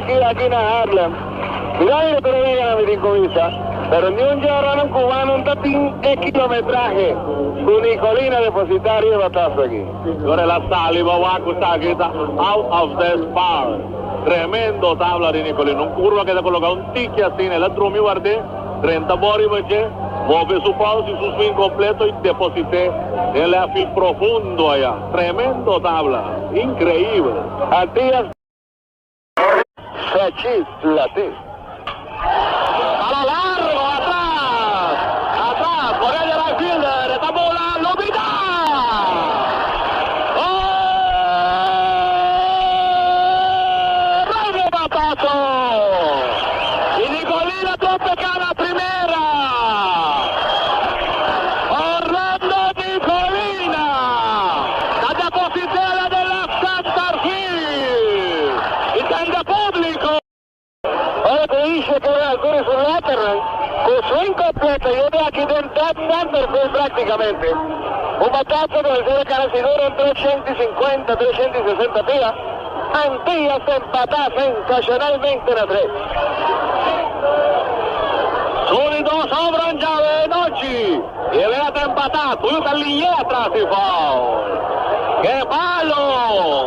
Yankee aki na Harlem. Mira mira tur e weganan mi tin ku bisa, pero niun djornan cubano no ta tin e kilometrahe ku Nicolina depositá riba e batazo aki. Ora el a sali bo wak ku esaki ta out of this park. Tremendo tabla di Nicolina. Un curva ke ta coloca un tiki asina. El a drumi ward'é, drenta bo riba dje, move su paus y su swing completo y deposit'é den left field profundo aya. Tremendo tabla. Increibel. Antillas Sachi Laté. Palo largo atras, atras por el right fielder, e ta bola lubida! Horrible batazo! Y Nicolina tropeca na primera! Orlando Nicolina ta depositela den left center field y tende publico. Ora cu Isha keda altura su letternan cu swing completo y e de aki den dead center field practicamente. Un batazo cu mester a cana sigur un 350, 360 pia. Antillas ta empata sensacionalmente na tres. Su di dos hombran djawe e nochi y e wega ta empata. Tuyo ta liñe atras di foul. Ke palo!